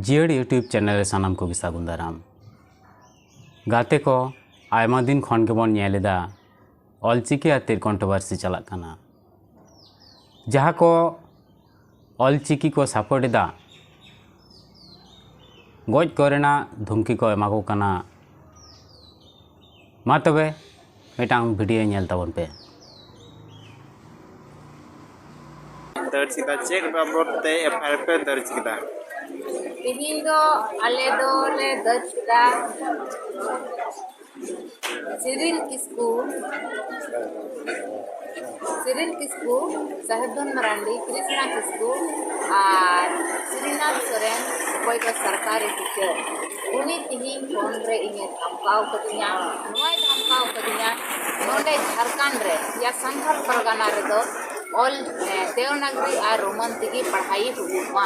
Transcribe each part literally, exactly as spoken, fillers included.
ᱡᱤᱭᱟᱹᱲ YouTube channel ᱨᱮ ᱥᱟᱱᱟᱢ ᱠᱚᱜᱮ ᱥᱟᱹᱜᱩᱱ ᱫᱟᱨᱟᱢ᱾ ᱜᱟᱛᱮ ᱠᱚ, ᱟᱭᱢᱟ ᱫᱤᱱ ᱠᱷᱚᱱ ᱜᱮᱵᱚᱱ ᱧᱮᱞ ᱮᱫᱟ ᱚᱞᱪᱤᱠᱤ ᱟᱛᱮᱫ ᱠᱚᱱᱴᱨᱳᱵᱷᱟᱨᱥᱤ ᱪᱟᱞᱟᱜ ᱠᱟᱱᱟ, ᱡᱟᱦᱟᱸ ᱠᱚ ᱚᱞᱪᱤᱠᱤ ᱠᱚ ᱥᱟᱯᱳᱨᱴ ᱮᱫᱟ, ᱜᱚᱡ ᱠᱚᱨᱮᱱᱟᱜ ᱫᱷᱩᱢᱠᱤ ᱠᱚ ᱮᱢᱟ ᱠᱚ ᱠᱟᱱᱟ᱾ ᱢᱟ ᱛᱚᱵᱮ ᱢᱤᱫᱴᱟᱝ ᱵᱷᱤᱰᱤᱭᱳ ᱧᱮᱞ ᱛᱟᱵᱚᱱ ᱯᱮ᱾ ᱫᱟᱨᱡᱽ ᱠᱮᱫᱟ? ᱪᱮᱫ ᱵᱟᱵᱚᱫ ᱛᱮ ᱮᱯᱷ ᱟᱭ ᱟᱨ ᱯᱮ ᱫᱟᱨᱡᱽ ᱠᱮᱫᱟ? ᱛᱮᱦᱮᱧ ᱫᱚ ᱟᱞᱮ ᱫᱚᱞᱮ ᱫᱟᱨᱡᱽ ᱠᱮᱫᱟ ᱥᱤᱨᱤᱞ ᱠᱤᱥᱠᱩ, ᱥᱤᱨᱤᱞ ᱠᱤᱥᱠᱩ, ᱥᱟᱦᱮᱵᱽ ᱫᱷᱚᱱ ᱢᱟᱨᱟᱱᱰᱤ, ᱠᱨᱤᱥᱱᱟ ᱠᱤᱥᱠᱩ ᱟᱨ ᱥᱨᱤᱱᱟᱛᱷ ᱥᱚᱨᱮᱱ, ᱚᱠᱚᱭ ᱫᱚ ᱥᱚᱨᱠᱟᱨᱤ ᱴᱤᱪᱟᱨ, ᱩᱱᱤ ᱛᱮᱦᱮᱧ ᱯᱷᱳᱱ ᱨᱮ ᱤᱧᱮ ᱫᱷᱟᱢᱠᱟᱣ ᱠᱟᱫᱤᱧᱟ, ᱱᱚᱣᱟᱭ ᱫᱷᱟᱢᱠᱟᱣ ᱠᱟᱫᱤᱧᱟ, ᱱᱚᱰᱮ ᱡᱷᱟᱲᱠᱷᱚᱸᱰ ᱨᱮ ᱭᱟ ᱥᱟᱱᱛᱟᱲ ᱯᱟᱨᱜᱟᱱᱟ ᱨᱮᱫᱚ ᱚᱞ ᱫᱮᱣᱱᱟᱜᱽᱨᱤ ᱟᱨ ᱨᱳᱢᱟᱱ ᱛᱮᱜᱮ ᱯᱟᱲᱦᱟᱣ ᱦᱩᱭᱩᱜ ᱢᱟ,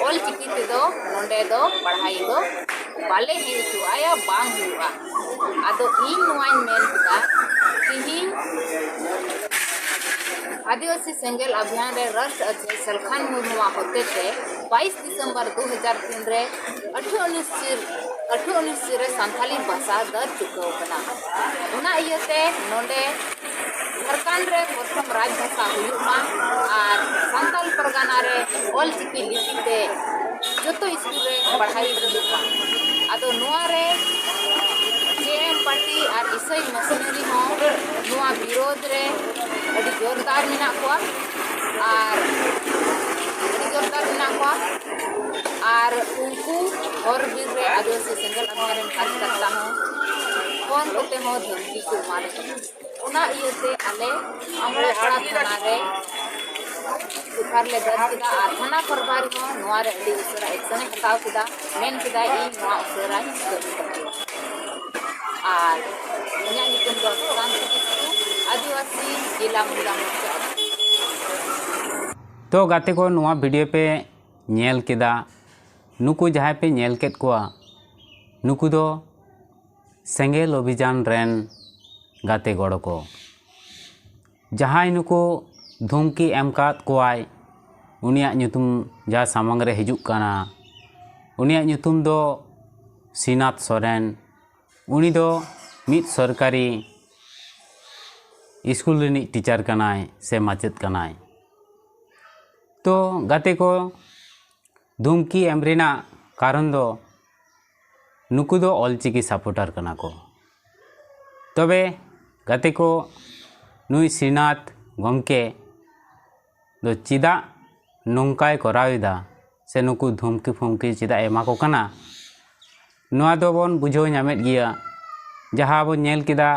ᱚᱞ ᱪᱤᱠᱤ ᱛᱮᱫᱚ ᱱᱚᱰᱮ ᱫᱚ ᱯᱟᱲᱦᱟᱣ ᱫᱚ ᱵᱟᱞᱮ ᱦᱩᱭ ᱦᱚᱪᱚᱣᱟᱜᱼᱟ ᱭᱟ ᱵᱟᱝ ᱦᱩᱭᱩᱜᱼᱟ᱾ ᱟᱫᱚ ᱤᱧ ᱱᱚᱣᱟᱧ ᱢᱮᱱ ᱠᱮᱫᱟ, ᱛᱤᱦᱤᱧ ᱟᱹᱫᱤᱵᱟᱹᱥᱤ ᱥᱮᱸᱜᱮᱞ ᱚᱵᱷᱤᱭᱟᱱ ᱨᱮ ᱨᱟᱥᱴᱨ ᱚᱫᱷᱭᱚᱠᱥ ᱥᱟᱞᱠᱷᱟᱱ ᱢᱩᱨᱢᱩᱣᱟᱜ ᱦᱚᱛᱮᱛᱮ ᱵᱟᱭᱤᱥ ᱰᱤᱥᱮᱢᱵᱚᱨ ᱫᱩ ᱦᱟᱡᱟᱨ ᱛᱤᱱ ᱨᱮ ᱟᱴᱷᱨᱚ ᱩᱱᱤᱥ ᱪᱤᱨ ᱟᱴᱷᱨᱚ ᱩᱱᱤᱥ ᱪᱤᱨ ᱨᱮ ᱥᱟᱱᱛᱷᱟᱞᱤ ᱵᱷᱟᱥᱟ ᱫᱟᱨᱡᱽ ᱪᱩᱠᱟᱹᱣ ᱠᱟᱱᱟ᱾ ᱚᱱᱟ ᱤᱭᱟᱹᱛᱮ ᱱᱚᱰᱮ ᱡᱷᱟᱲᱠᱷᱚᱸᱰ ᱨᱮ ᱯᱨᱚᱛᱷᱚᱢ ᱨᱟᱡᱽ ᱵᱷᱟᱥᱟ ᱦᱩᱭᱩᱜ ᱢᱟ ᱟᱨ ᱥᱟᱱᱛᱟᱞ ᱯᱟᱨᱜᱟᱱᱟ ᱨᱮ ᱚᱞ ᱪᱤᱠᱤ ᱞᱤᱯᱤ ᱛᱮ ᱡᱚᱛᱚ ᱥᱠᱩᱞ ᱨᱮ ᱯᱟᱲᱦᱟᱣ ᱦᱩᱭᱩᱜ ᱢᱟ᱾ ᱟᱫᱚ ᱱᱚᱣᱟ ᱨᱮ ᱡᱮ ᱮᱢ ᱯᱟᱨᱴᱤ ᱟᱨ ᱤᱥᱟᱹᱭ ᱢᱤᱥᱚᱱᱟᱨᱤ ᱦᱚᱸ ᱱᱚᱣᱟ ᱵᱤᱨᱳᱫᱷ ᱨᱮ ᱟᱹᱰᱤ ᱡᱳᱨᱫᱟᱨ ᱢᱮᱱᱟᱜ ᱠᱚᱣᱟ ᱟᱨ ᱟᱹᱰᱤ ᱡᱳᱨᱫᱟᱨ ᱢᱮᱱᱟᱜ ᱠᱚᱣᱟ᱾ ᱟᱨ ᱩᱱᱠᱩ ᱦᱚᱨ ᱵᱤᱨ ᱨᱮ ᱟᱹᱫᱤᱵᱟᱹᱥᱤ ᱥᱮᱸᱜᱮᱞ ᱚᱵᱷᱤᱭᱟᱱ ᱨᱮᱱ ᱠᱟᱨᱡᱚᱠᱚᱨᱛᱟ ᱦᱚᱸ ᱯᱷᱳᱱ ᱠᱚᱛᱮ ᱦᱚᱸ ᱫᱷᱢᱠᱤ ᱠᱚ ᱮᱢᱟᱞᱮ ᱠᱟᱱᱟ᱾ ᱚᱱᱟ ᱤᱭᱟᱹᱛᱮ ᱟᱞᱮ ᱟᱢᱲᱟᱯᱟᱲᱟ ᱛᱷᱟᱱᱟ ᱨᱮ ᱮᱯᱷ ᱟᱭ ᱟᱨ ᱞᱮ ᱫᱟᱨᱡᱽ ᱠᱮᱫᱟ ᱟᱨ ᱛᱷᱟᱱᱟ ᱯᱨᱚᱵᱷᱟᱨᱤ ᱦᱚᱸ ᱱᱚᱣᱟ ᱨᱮ ᱟᱹᱰᱤ ᱩᱥᱟᱹᱨᱟ ᱮᱠᱥᱚᱱ ᱮ ᱦᱟᱛᱟᱣ ᱠᱮᱫᱟ, ᱢᱮᱱ ᱠᱮᱫᱟᱭ ᱤᱧ ᱱᱚᱣᱟ ᱩᱥᱟᱹᱨᱟᱧ ᱠᱟᱹᱢᱤ ᱛᱟᱯᱮᱭᱟ᱾ ᱟᱨ ᱤᱧᱟᱹᱜ ᱧᱩᱛᱩᱢ ᱫᱚ ᱥᱩᱥᱟᱱᱛᱤ ᱠᱤᱥᱠᱩ, ᱟᱹᱫᱤᱵᱟᱹᱥᱤ ᱡᱮᱞᱟ ᱢᱩᱞᱟ ᱢᱳᱨᱪᱟ᱾ ᱛᱚ ᱜᱟᱛᱮ ᱠᱚ, ᱱᱚᱣᱟ ᱵᱷᱤᱰᱤᱭᱳ ᱯᱮ ᱧᱮᱞ ᱠᱮᱫᱟ, ᱱᱩᱠᱩ ᱡᱟᱦᱟᱸᱭ ᱯᱮ ᱧᱮᱞ ᱠᱮᱫ ᱠᱚᱣᱟ, ᱱᱩᱠᱩ ᱫᱚ ᱥᱮᱸᱜᱮᱞ ᱚᱵᱷᱤᱡᱟᱱ ᱨᱮᱱ ᱜᱟᱛᱮ ᱜᱚᱲᱚ ᱠᱚ᱾ ᱡᱟᱦᱟᱸᱭ ᱱᱩᱠᱩ ᱫᱷᱩᱢᱠᱤ ᱮᱢ ᱠᱟᱫ ᱠᱚᱣᱟᱭ, ᱩᱱᱤᱭᱟᱜ ᱧᱩᱛᱩᱢ ᱡᱟᱦᱟᱸ ᱥᱟᱢᱟᱝ ᱨᱮ ᱦᱤᱡᱩᱜ ᱠᱟᱱᱟ, ᱩᱱᱤᱭᱟᱜ ᱧᱩᱛᱩᱢ ᱫᱚ ᱥᱨᱤᱱᱟᱛᱷ ᱥᱚᱨᱮᱱ᱾ ᱩᱱᱤ ᱫᱚ ᱢᱤᱫ ᱥᱚᱨᱠᱟᱨᱤ ᱥᱠᱩᱞ ᱨᱤᱱᱤᱡ ᱴᱤᱪᱟᱨ ᱠᱟᱱᱟᱭ ᱥᱮ ᱢᱟᱪᱮᱫ ᱠᱟᱱᱟᱭ᱾ ᱛᱚ ᱜᱟᱛᱮ ᱠᱚ, ᱫᱷᱩᱢᱠᱤ ᱮᱢ ᱨᱮᱱᱟᱜ ᱠᱟᱨᱚᱱ ᱫᱚ ᱱᱩᱠᱩ ᱫᱚ ᱚᱞᱪᱤᱠᱤ ᱥᱟᱯᱳᱨᱴᱟᱨ ᱠᱟᱱᱟ ᱠᱚ᱾ ᱛᱚᱵᱮ ᱜᱟᱛᱮ ᱠᱚ, ᱱᱩᱭ ᱥᱨᱤᱱᱟᱛᱷ ᱜᱚᱢᱠᱮ ᱫᱚ ᱪᱮᱫᱟᱜ ᱱᱚᱝᱠᱟᱭ ᱠᱚᱨᱟᱣ ᱮᱫᱟ ᱥᱮ ᱱᱩᱠᱩ ᱫᱷᱩᱢᱠᱤ ᱯᱷᱩᱢᱠᱤ ᱪᱮᱫᱟᱜ ᱮ ᱮᱢᱟ ᱠᱚ ᱠᱟᱱᱟ? ᱱᱚᱣᱟ ᱫᱚᱵᱚᱱ ᱵᱩᱡᱷᱟᱹᱣ ᱧᱟᱢᱮᱫ ᱜᱮᱭᱟ, ᱡᱟᱦᱟᱸ ᱵᱚᱱ ᱧᱮᱞ ᱠᱮᱫᱟ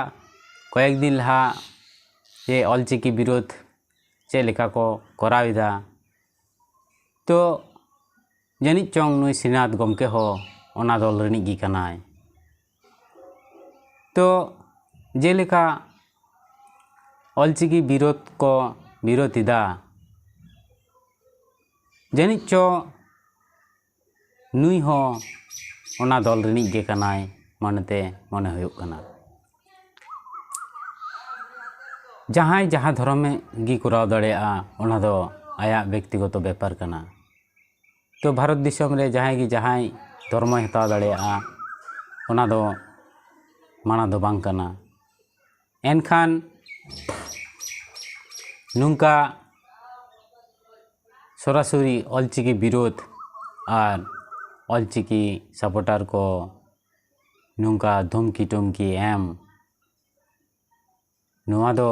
ᱠᱚᱭᱮᱠ ᱫᱤᱱ ᱞᱟᱦᱟ ᱡᱮ ᱚᱞᱪᱤᱠᱤ ᱵᱤᱨᱳᱫᱷ ᱪᱮᱫ ᱞᱮᱠᱟ ᱠᱚ ᱠᱚᱨᱟᱣ ᱮᱫᱟ᱾ ᱛᱚ ᱡᱟᱹᱱᱤᱡ ᱪᱚᱝ ᱱᱩᱭ ᱥᱨᱤᱱᱟᱛᱷ ᱜᱚᱢᱠᱮ ᱦᱚᱸ ᱚᱱᱟ ᱫᱚᱞ ᱨᱤᱱᱤᱡ ᱜᱮ ᱠᱟᱱᱟᱭ᱾ ᱛᱚ ᱡᱮᱞᱮᱠᱟ ᱚᱞᱪᱤᱠᱤ ᱵᱤᱨᱳᱫᱷ ᱠᱚ ᱵᱤᱨᱳᱫᱷ ᱮᱫᱟ, ᱡᱟᱹᱱᱤᱡ ᱪᱚ ᱱᱩᱭ ᱦᱚᱸ ᱚᱱᱟ ᱫᱚᱞ ᱨᱤᱱᱤᱡ ᱜᱮ ᱠᱟᱱᱟᱭ ᱢᱚᱱᱮᱛᱮ ᱢᱚᱱᱮ ᱦᱩᱭᱩᱜ ᱠᱟᱱᱟ᱾ ᱡᱟᱦᱟᱸᱭ ᱡᱟᱦᱟᱸ ᱫᱷᱚᱨᱚᱢᱮ ᱜᱮ ᱠᱚᱨᱟᱣ ᱫᱟᱲᱮᱭᱟᱜᱼᱟ, ᱚᱱᱟ ᱫᱚ ᱟᱭᱟᱜ ᱵᱮᱠᱛᱤᱜᱚᱛᱚ ᱵᱮᱯᱟᱨ ᱠᱟᱱᱟ᱾ ᱛᱚ ᱵᱷᱟᱨᱚᱛ ᱫᱤᱥᱚᱢ ᱨᱮ ᱡᱟᱦᱟᱸᱭ ᱜᱮ ᱡᱟᱦᱟᱸᱭ ᱫᱷᱚᱨᱢᱚᱭ ᱦᱟᱛᱟᱣ ᱫᱟᱲᱮᱭᱟᱜᱼᱟ, ᱚᱱᱟ ᱫᱚ ᱢᱟᱱᱟ ᱫᱚ ᱵᱟᱝ ᱠᱟᱱᱟ᱾ ᱮᱱᱠᱷᱟᱱ ᱱᱚᱝᱠᱟ ᱥᱚᱨᱟᱥᱚᱨᱤ ᱚᱞᱪᱤᱠᱤ ᱵᱤᱨᱳᱫᱷ ᱟᱨ ᱚᱞᱪᱤᱠᱤ ᱥᱟᱯᱳᱨᱴᱟᱨ ᱠᱚ ᱱᱚᱝᱠᱟ ᱫᱷᱩᱢᱠᱤ ᱴᱩᱢᱠᱤ ᱮᱢ, ᱱᱚᱣᱟ ᱫᱚ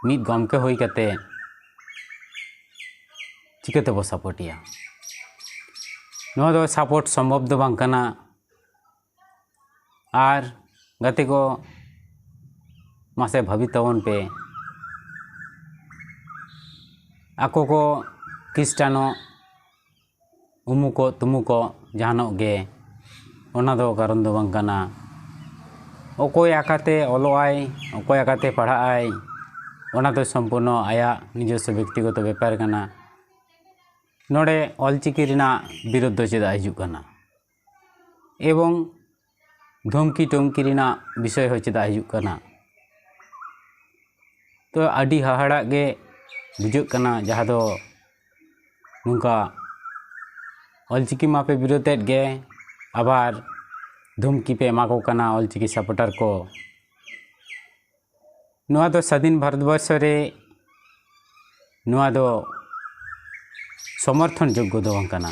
ᱢᱤᱫ ᱜᱚᱢᱠᱮ ᱦᱩᱭ ᱠᱟᱛᱮ ᱪᱤᱠᱟᱹ ᱛᱮᱵᱚ ᱥᱟᱯᱳᱨᱴ ᱮᱭᱟ? ᱱᱚᱣᱟ ᱫᱚ ᱥᱟᱯᱳᱨᱴ ᱥᱚᱢᱵᱷᱚᱵ ᱫᱚ ᱵᱟᱝ ᱠᱟᱱᱟ᱾ ᱟᱨ ᱜᱟᱛᱮ ᱠᱚ, ᱢᱟᱥᱮ ᱵᱷᱟᱹᱵᱤ ᱛᱟᱵᱚᱱ ᱯᱮ, ᱟᱠᱚ ᱠᱚ ᱠᱷᱨᱤᱥᱴᱟᱱᱚᱜ, ᱩᱢᱩᱠᱚᱜ ᱛᱩᱢᱩᱠᱚᱜ ᱡᱟᱦᱟᱱᱚᱜ ᱜᱮ, ᱚᱱᱟ ᱫᱚ ᱠᱟᱨᱚᱱ ᱫᱚ ᱵᱟᱝ ᱠᱟᱱᱟ᱾ ᱚᱠᱚᱭ ᱟᱠᱟᱛᱮ ᱚᱞᱚᱜ ᱟᱭ, ᱚᱠᱚᱭ ᱟᱠᱟᱛᱮ ᱯᱟᱲᱦᱟᱜ ᱟᱭ, ᱚᱱᱟ ᱫᱚ ᱥᱚᱢᱯᱩᱨᱱᱚ ᱟᱭᱟᱜ ᱱᱤᱡᱚᱥᱥᱚ ᱵᱮᱠᱛᱤᱜᱚᱛᱚ ᱵᱮᱯᱟᱨ ᱠᱟᱱᱟ᱾ ᱱᱚᱰᱮ ᱚᱞᱪᱤᱠᱤ ᱨᱮᱱᱟᱜ ᱵᱤᱨᱳᱫᱷ ᱫᱚ ᱪᱮᱫᱟᱜ ᱦᱤᱡᱩᱜ ᱠᱟᱱᱟ? ᱮᱵᱚᱝ ᱫᱷᱚᱢᱠᱤ ᱴᱚᱢᱠᱤ ᱨᱮᱱᱟᱜ ᱵᱤᱥᱚᱭ ᱦᱚᱸ ᱪᱮᱫᱟᱜ ᱦᱤᱡᱩᱜ ᱠᱟᱱᱟ? ᱛᱚ ᱟᱹᱰᱤ ᱦᱟᱦᱟᱲᱟᱜ ᱜᱮ ᱵᱩᱡᱷᱟᱹᱜ ᱠᱟᱱᱟ, ᱡᱟᱦᱟᱸ ᱫᱚ ᱱᱚᱝᱠᱟ ᱚᱞᱪᱤᱠᱤ ᱢᱟᱯᱮ ᱵᱤᱨᱳᱫᱮᱫ ᱜᱮ, ᱟᱵᱟᱨ ᱫᱷᱩᱢᱠᱤ ᱯᱮ ᱮᱢᱟ ᱠᱚ ᱠᱟᱱᱟ ᱚᱞᱪᱤᱠᱤ ᱥᱟᱯᱳᱨᱴᱟᱨ ᱠᱚ᱾ ᱱᱚᱣᱟ ᱫᱚ ᱥᱟᱫᱷᱤᱱ ᱵᱷᱟᱨᱚᱛᱵᱚᱨᱥᱚ ᱨᱮ ᱱᱚᱣᱟ ᱫᱚ ᱥᱚᱢᱚᱨᱛᱷᱚᱱ ᱡᱳᱜᱽᱜᱚ ᱫᱚ ᱵᱟᱝ ᱠᱟᱱᱟ᱾